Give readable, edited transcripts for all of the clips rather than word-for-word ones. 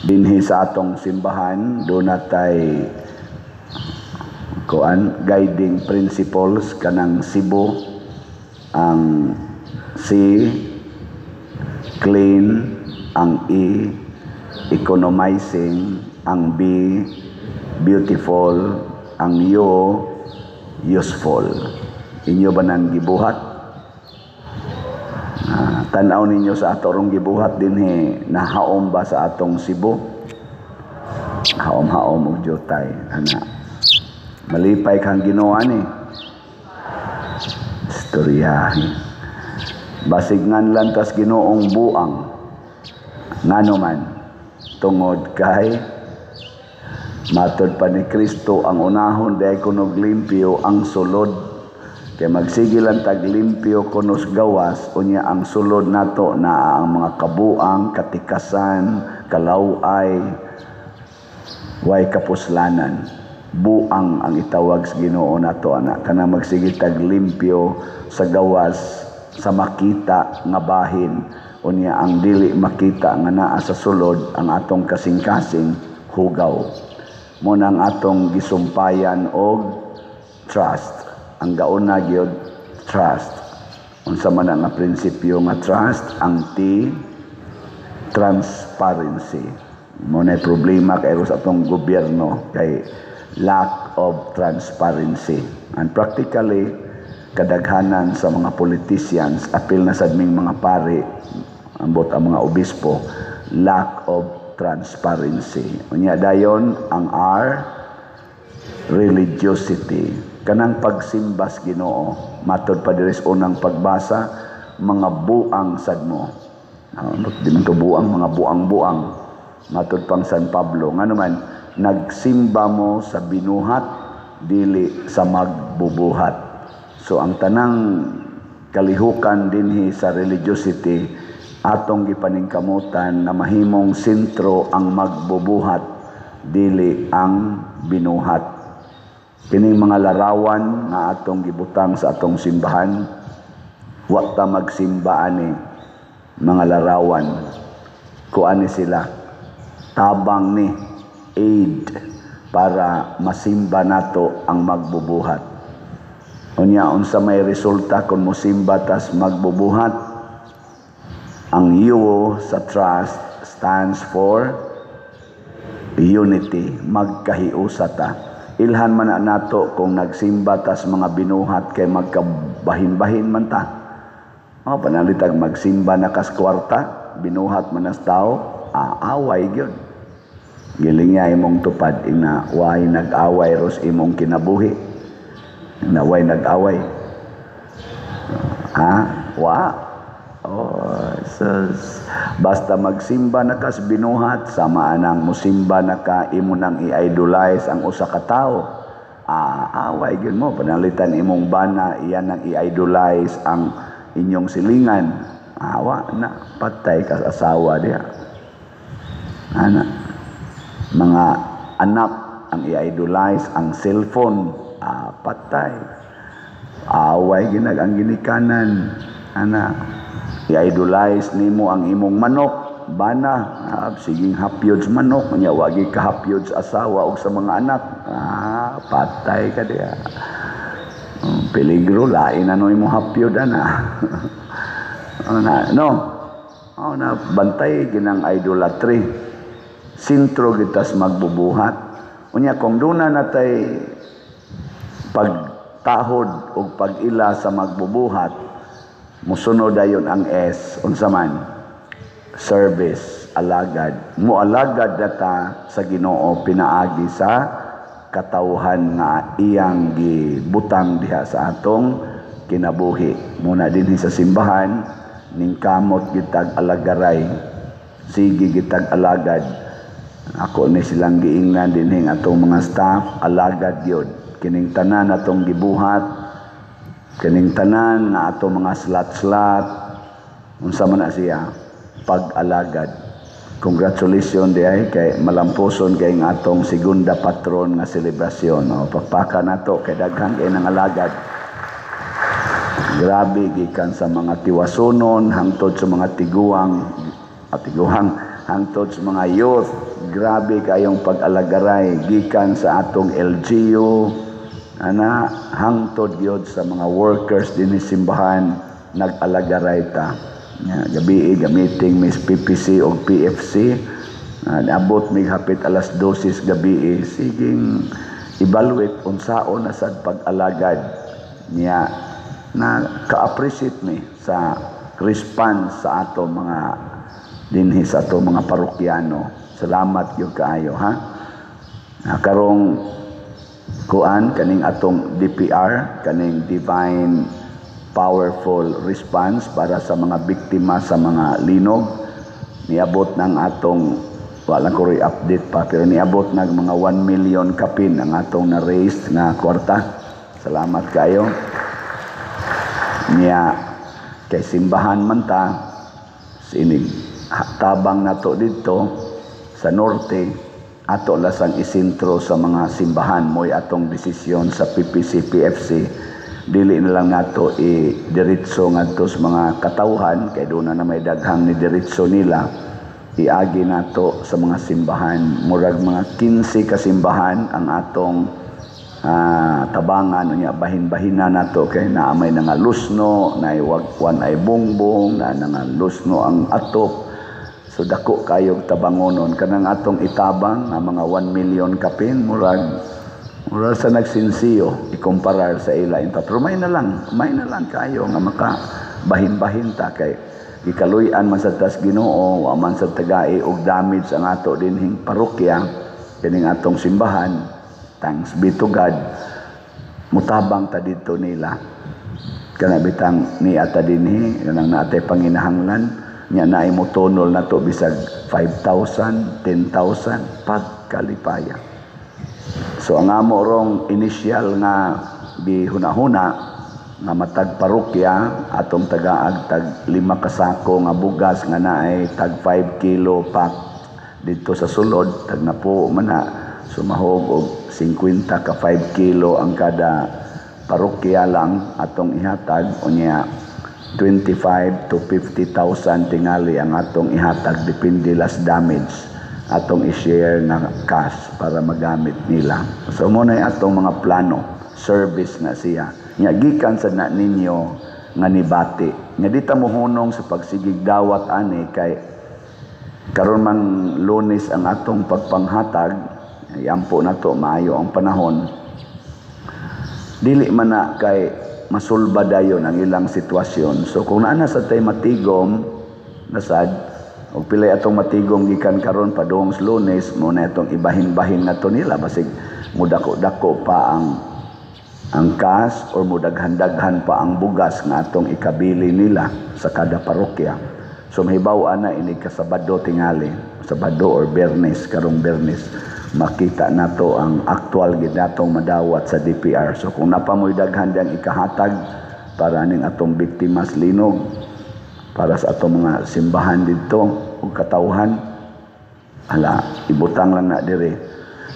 Dinhi sa atong simbahan, duna tay kuan, guiding principles, kanang Cebu, ang C, clean, ang E, economizing, ang B, beautiful, ang U, useful. Inyo ba nang gibuhat? Ah, tan-aw ninyo sa ato rong gibuhat dinhi, nahaom ba sa atong Cebu? Haom-haom og jutay ana. Malipay kang Ginoo ani. Istorya. Basig nganlan tas Ginoong buang. Ngano man, tungod kay matod pa ni Kristo, ang unahon diay kunog limpyo ang sulod. Kay magsige lang tag limpyo kunos gawas, unya ang sulod nato na ang mga kabuang, katikasan, kalaway, way kapuslanan. Buang ang itawag sa Ginoo nato ana. Kana magsige tag limpyo sa gawas, sa makita nga bahin, unya ang dili makita nga naa sa sulod, ang atong kasing-kasing, hugaw. Mo nang atong gisumpayan og trust. Ang gauna gyud, trust. Unsa man ang nga prinsipyo nga trust? Ang T, transparency. Mo na problema kay sa atong gobyerno kay lack of transparency. And practically, kadaghanan sa mga politicians, apil na sad ming mga pari, ambot ang mga obispo, lack of transparency. Unya dayon ang R, religiosity. Kanang pagsimbas Ginoo, matod pa diri sa unang pagbasa, mga buang sad mo. Di man to buang, mga buang-buang. Matod pang San Pablo, ngano man nagsimba mo sa binuhat, dili sa magbubuhat. So ang tanang kalihukan dinhi sa religiosity, atong gipaningkamutan na mahimong sentro ang magbubuhat, dili ang binuhat. Kining mga larawan nga atong gibutang sa atong simbahan, wa ta magsimba ani mga larawan. Kuani sila, tabang ni aid para masimba nato ang magbubuhat. Unya unsa may resulta kung mosimba tas magbubuhat? Ang U sa trust stands for unity, magkahiusa ta. Ilhan man na nato kung nagsimba tas mga binuhat kay magkabahin-bahin man ta. Mga panalitag magsimba na kas kwarta, binuhat man nas tao, aaway gyud. Giling niya imong tupad ina way nag-away ros imong kinabuhi. Ina way nag-away. Ha? Wa. Oh, sus. Basta magsimba na kas binuhat, sama anang musimba na ka, imo nang i-idolize ang usa ka tawo. Ah, away gyud mo panalitan imong bana, iyan ang i-idolize ang inyong silingan. Awa na, patay ka sa asawa diha. Ana, mga anak ang i-idolize ang cellphone, ah, patay. Away ginag ang ginikanan. Ana, i-idolize nimo ang imong manok, bana, ah, siging hapyod sa manok, nya wagi ka hapyod sa asawa og sa mga anak. Ah, patay ka diha. Oh, peligro lain ano imong hapyod ana. Oh, na, no. Oh, na bantay ginang idolatry. Sentro gitas magbubuhat. Unya kung duna natay pagtahod og pag-ila sa magbubuhat, musunod dayon ang S, unsa man? Service, alagad. Mualagad data sa Ginoo pinaagi sa katawhan nga iyang gibutang diha sa atong kinabuhi. Muna dinhi sa simbahan, ningkamot gitag alagaray, sige gitag alagad. Ako ni silang giingnan dinhi ang atong mga staff, alagad gyud. Kining tanan atong gibuhat, kining tanan nga atong mga slat-slat, unsa man na siya, pag-alagad. Congratulations diay kay malampuson kay ang atong segunda patron nga selebrasyon. O, pakpaka nato kay daghan kay nang alagad. Grabe gikan sa mga tiwasunon hangtod sa mga tiguang, at tiguang Hangtod sa mga youth, grabe kayong pag-alagaray gikan sa atong LGU ana, hangtod gyud sa mga workers dinhi simbahan, nag-alagaray ta. Nya gabi gamiting mis PPC og PFC, naabot mig hapit alas 12 gabi, siging evaluate unsaon na sad pag-alagad niya. Na ka-appreciate mi sa response sa ato mga dinhi, sa ato mga parokyano. Salamat gyud kaayo, ha. Karong kuan, kaning atong DPR, kaning Divine Powerful Response para sa mga biktima sa mga linog, niabot ng atong, wala ko rin update pa, pero niabot nag mga 1 million kapin ang atong na-raise nga kwarta. Salamat kayo. Niya kay simbahan man ta, sinig tabang nato dito sa norte, ato lasang isentro sa mga simbahan. Mo'y atong desisyon sa PPC PFC, dili na lang nato i-diretso ngadto sa mga katawhan kay doon na may daghang ni diretso nila. Iagi nato sa mga simbahan. Murag mga 15 ka simbahan ang atong tabangan. Unya bahin-bahina nato kay naa may nangalusno, na wagwan ay bongbong na nangalusno ang atop. So dako kayog tabangonon. Kanang atong itabang nga mga 1 million kapin, murag sa nagsinsiyo ikumparar sa ila inta, pero may na lang kayo nga maka bahin-bahin ta kay gikaluy-an man sa tas Ginoo, wa man sa tagai og damage ang ato dinhing parokya, kining atong simbahan. Thanks be to God. Mutabang ta didto nila. Kana bitang niya ta dinhi, kanang naatay panginahanglan nya, naay motunol na to bisag 5,000, 10,000, pagkalipaya. So ang amo rong initial nga gihuna-huna nga matag parokya atong tagaag tag 5 ka sako nga bugas nga naay tag 5 kilo pack dito sa sulod, tag napo man na, sumahog og 50 ka 5 kilo ang kada parokya lang atong ihatag. Unya 25 to 50,000 tingali ang atong ihatag, depende las damage, atong i-share na cash para magamit nila. So mo na atong mga plano, service na siya. Nya gikan sa na ninyo nga nibati. Nya di ta mohunong sa pagsigig dawat ani kay karon mang Lunes ang atong pagpanghatag, yampo na to maayo ang panahon. Dili man na kay masulba dayon ang ilang sitwasyon. So kung naa na sa tay matigom nasad og pilay atong matigom gikan karon padung sa Lunes, mo na atong ibahin-bahin nato nila, basig mudako-dako pa ang cash or mudaghan-daghan pa ang bugas nga atong ikabili nila sa kada parokya. So mahibaw ana ini kasabado tingali, Sabado or Biyernes, karong Biyernes makita nato ang aktual gid natong madawat sa DPR. So kung napamoy daghan diyang ikahatag para ning atong biktimas linog, para sa atong mga simbahan didto ug katawhan, hala, ibutang lang na dire.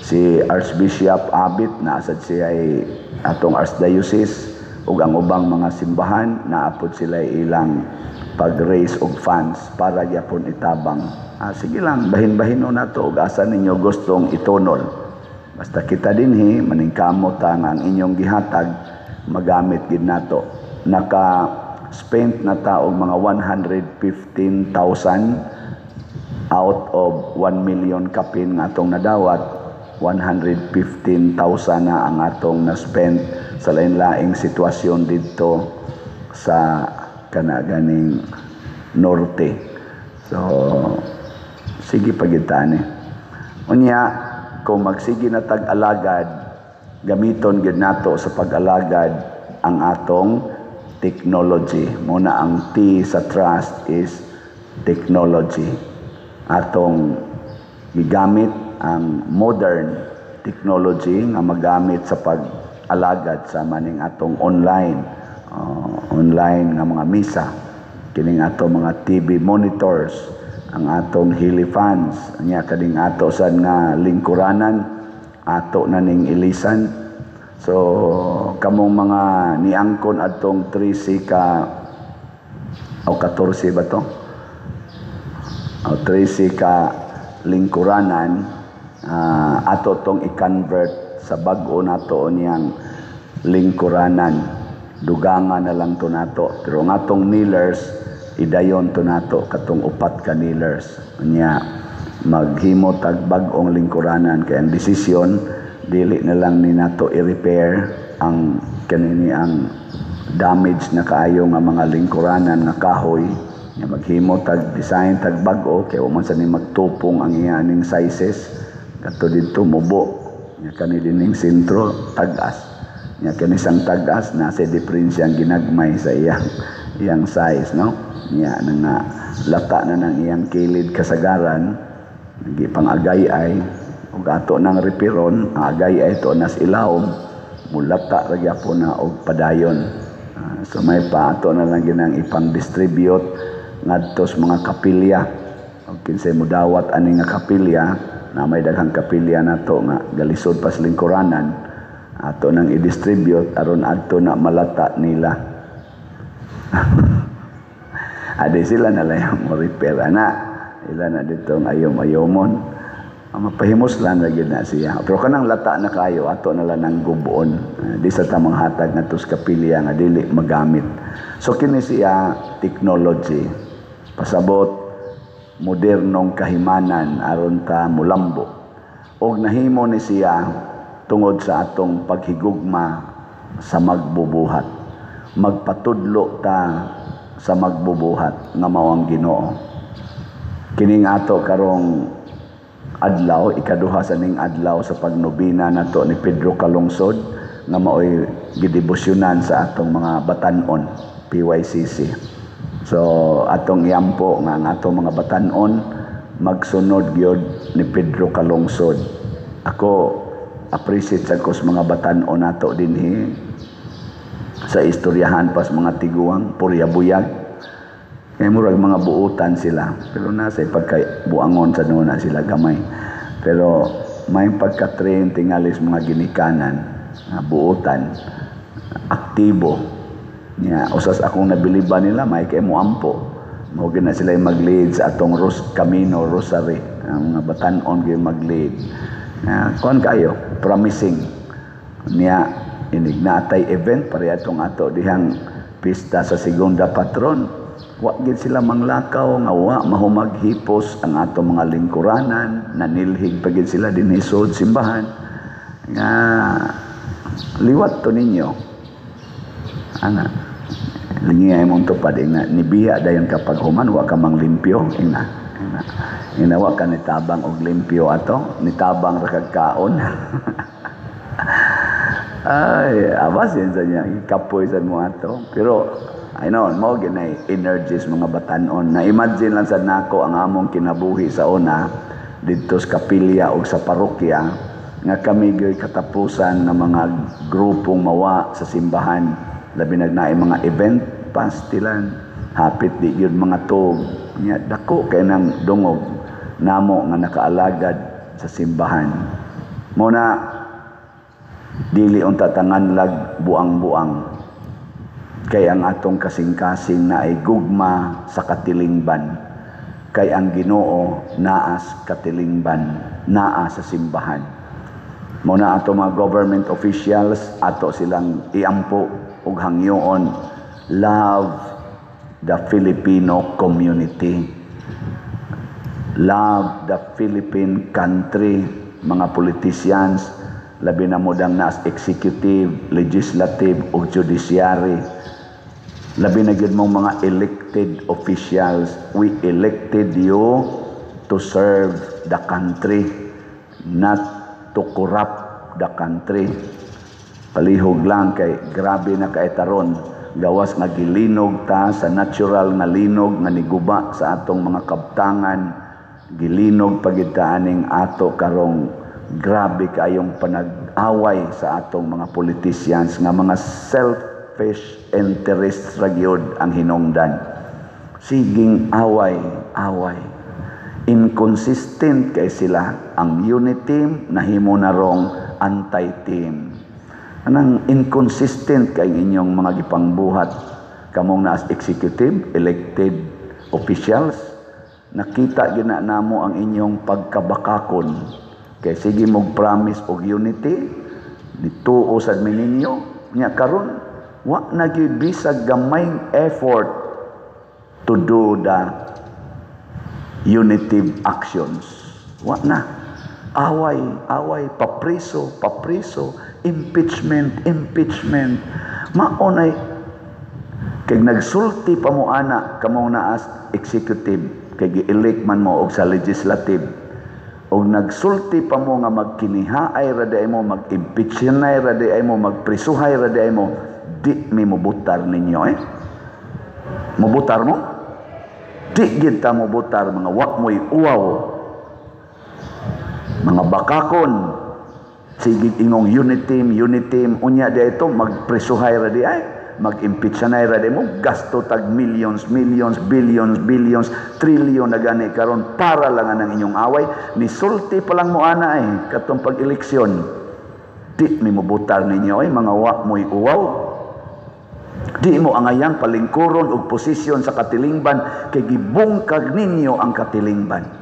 Si Archbishop Abit na sad siya ay atong archdiocese ug ang ubang mga simbahan, naapod sila ilang pag-raise og funds para gyapon itabang. Sige lang, bahin-bahin nato og asa ninyo gustong itunol. Basta kita dinhi maningkamot ta nga ang inyong gihatag magamit gid nato. Naka spent na ta og mga 115,000 out of 1 million kapin nga atong nadawat. 115,000 na ang atong na-spend sa lain-laing sitwasyon didto sa kana ganing norte. So sige pagitani. Unya kung magsige na tag-alagad, gamiton gid nato sa pag-alagad ang atong technology. Muna ang T sa trust is technology. Atong gigamit ang modern technology nga magamit sa pag-alagad sa maning atong online nga mga misa, kining atong mga TV monitors, ang atong helifans. Nya kaning ato sad nga lingkuranan, ato na ning ilisan. So kamong mga niangkon adtong 13 ka o 14 ba to? O 13 ka lingkuranan, ato tong i-convert sa bag-o nato niyang lingkuranan. Dugangan na lang to nato. Pero ang atong kneelers, idayon to nato katong upat ka kneelers. Nya maghimo tag bag-ong lingkuranan kay ang desisyon, dili na lang ni nato i-repair ang kanini, ang damage na kaayo nga mga lingkuranan nga kahoy. Nga maghimo tag design tag bag-o kay wa man sa ni magtupong ang iya ning sizes kadto didto, mubo nya kani dining sentro, tag-as nya kani sang tag-as na sa diferensya ang ginagmay sa iyang iyang size, no? Nya na nga lata na ng iyang kilid kasagaran, gipang agay-ay ug ato nang repair-on ang agay-ay to nas ilawom, mulata ra gyapon na og padayon. So may pa ato na lang ginang ipang-distribute ngadto sa mga kapilya. Og kinsay mudawat ani nga kapilya na may daghang kapilya nato nga galisod pas lingkuranan, ato nang i-distribute aron adto na malata nila. Adi sila na lang mo repair ana. Ila na dito ang ayom-ayomon. Ang mapahimos lang na gyud na siya. Pero kanang lata na kayo, ato na lang ang gubon. Di sa tamang hatag nga sa kapilya nga dili magamit. So kini siya technology. Pasabot modernong kahimanan aron ta mulambo. Og nahimo ni siya tungod sa atong paghigugma sa magbubuhat. Magpatudlo ta sa magbubuhat nga mao ang Ginoo. Kining ato karong adlaw, ikaduha sa ning adlaw sa pagnobina nato ni Pedro Calungsod nga maoy gidebosyonan sa atong mga batan-on PYCC. So atong iampo nga ang atong mga batan-on magsunod gyud ni Pedro Calungsod. Ako appreciate sa ko sa mga batan-on nato dinhi sa istoryahan pas mga tiguang purya buyag. Kaya murag mga buutan sila, pero nasa pagka buangon sa nuna sila gamay. Pero may pagka-train tingalis mga ginikanan nga buutan, aktibo. Nya usas akong nabiliban nila may kay moampo. Mao gyud na sila mag-lead sa atong Ros Camino Rosary. Ang mga batan-on gyud mag-lead. Kuan kayo, promising. Nya inig natay event pare atong ato dihang pista sa Segunda Patron, wa gid sila manglakaw nga wa mahumaghipos ang atong mga lingkuranan, nanilhig pa gid sila dinhi sud simbahan nga liwat to ninyo ana lingi ay mong tupad. Ina nibiya dayon kapag human wa ka mang limpyo, ina ina ina wa ka nitabang og limpyo, ato nitabang ra kag kaon. Ay, abas yan sa niya kapoy sa mo ato, pero I know, mo ginay energies mga batan-on. Na imagine lang sa nako ang among kinabuhi sa una didto sa kapilya o sa parokya nga kami gyoy katapusan ng mga grupong mawa sa simbahan, labi na naay mga event pastilan, hapit di gyud mga tug nya dako kay nang dungog namo nga nakaalagad sa simbahan. Mo na dili unta tanganlag buang-buang kay ang atong kasing-kasing na ay gugma sa katilingban, kay ang Ginoo naas katilingban, naa sa simbahan. Mo na ato mga government officials, ato silang iampo ug hangyoon, love the Filipino community, love the Philippine country. Mga politicians, labi na mo dang naas executive, legislative ug judiciary, labi na gyud mong mga elected officials, we elected you to serve the country, not to corrupt the country. Palihog lang kay grabe na kay taron, gawas nga gilinog ta sa natural nga linog nga niguba sa atong mga kabtangan, gilinog pagid ta aning ato karong grabe kayong panag-away sa atong mga politicians nga mga selfish interests ra gyud ang hinungdan. Siging away, away. Inconsistent kay sila. Ang unity team nahimo na rong anti-team. Anang inconsistent kay inyong mga gipangbuhat kamong naas executive, elected officials. Nakita gina namo ang inyong pagkabakakon. Kay sige mog promise og unity, nituo sad mi ninyo, nya karon wa na gyud bisag gamayng effort to do the unitive actions. Wa na. Away, away, papriso, papriso, impeachment, impeachment. Mao nay kay nagsulti pa mo ana kamong naas executive, kay gi-elect man mo og sa legislative, og nagsulti pa mo nga magkinihaay ra diay mo, mag-impeachnay ra diay mo, magprisuhay ra diay mo, di mi mobutar ninyo eh. Mobutar mo? Di gid ta mobutar, mga wa mo'y uwaw. Mga bakakon. Sige ingong unity, unity, unya di ito magprisuhay ra di ay, mag-impeachnay ra di mo, gasto tag millions, millions, billions, billions, trillion na gani karon para lang ang inyong away. Nisulti pa lang mo ana eh, katong pag-eleksyon. Di mi mobutar ninyo ay, mga wa mo'y uwaw. Di mo angayang palingkuron og posisyon sa katilingban kay gibungkag ninyo ang katilingban.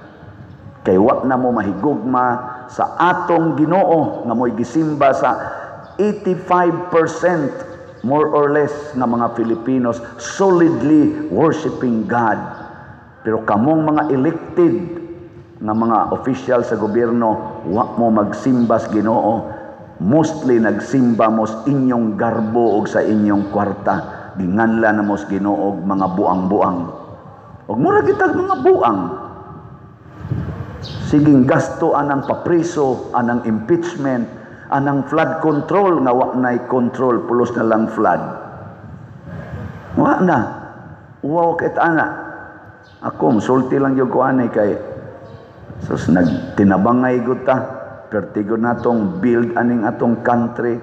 Kay wa na mo mahigugma sa atong Ginoo nga mo'y gisimba sa 85% more or less nga mga Filipinos solidly worshiping God. Pero kamong mga elected nga mga official sa gobyerno, wa mo magsimba sa Ginoo. Mostly nagsimba mo sa inyong garbo og sa inyong kwarta. Ginganla na mo sa Ginoo og mga buang-buang. Og mura kitag mga buang. Siging gasto anang papriso, anang impeachment, anang flood control nga wa na'y control, pulos na lang flood. Wa na. Uwaw kay ana. Ako, musulti lang yung ko ani kay sus nagtinabangay gud ta. Pertigo natong build aning atong country.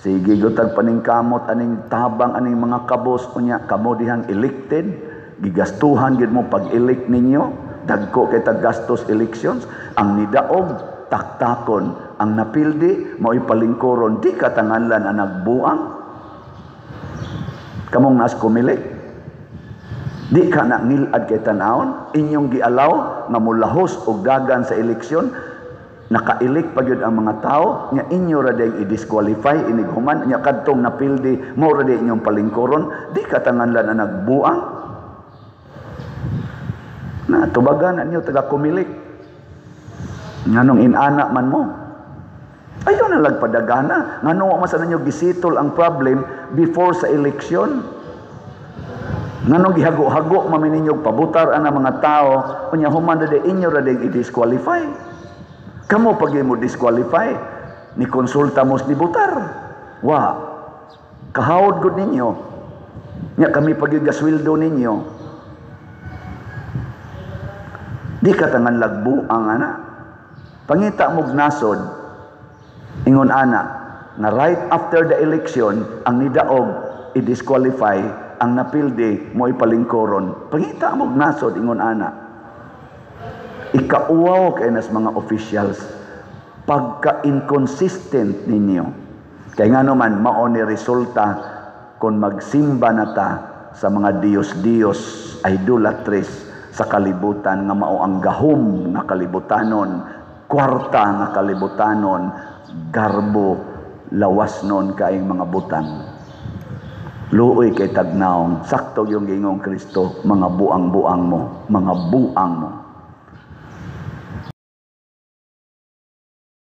Sige gud tag paningkamot aning tabang aning mga kabos, unya kamo dihang elected, gigastuhan gid mo pag-elect ninyo. Dagko kay tag gastos elections, ang nidaog taktakon, ang napildi mao'y palingkuron, di katanganlan ang nagbuang. Kamong nas kumilik, di ka na ngilad kay tan-awon, inyong gialaw nga mulahos og dagan sa eleksyon, naka-elect pa gyud ang mga tao, nya inyo ra day i-disqualify inig human, nya kadtong napildi mao ra day inyong palingkuron, di katanganlan ang nagbuang. Na tubagan na niyo taga kumilik. Nganong inana man mo? Ayaw na lagpadagana. Nganong wa man sa ninyo gisitol ang problem before sa eleksyon? Nganong gihago-hago man ninyo pabutar ang mga tao, unya human na inyo ra day i-disqualify. Kamo pag mo disqualify, ni konsulta mo ni butar. Wa. Kahawod gud ninyo. Nya kami pag gasweldo ninyo. Di ka tangan lagbu ang ana. Pangita mog nasod, ingon ana, na right after the election, ang nidaog, i-disqualify, ang napildi, mo ipalingkoron. Pangita mog nasod, ingon ana. Ikauwaw kay nas mga officials, pagka-inconsistent ninyo. Kaya nga naman, mao ni resulta kung magsimba na ta sa mga Diyos-Diyos, idolatries, sa kalibutan nga mao ang gahom nga kalibutanon, kwarta nga kalibutanon, garbo, lawas nun kaing mga butang. Luoy kay tagnaong, sakto yung gingong Kristo, mga buang-buang mo, mga buang mo.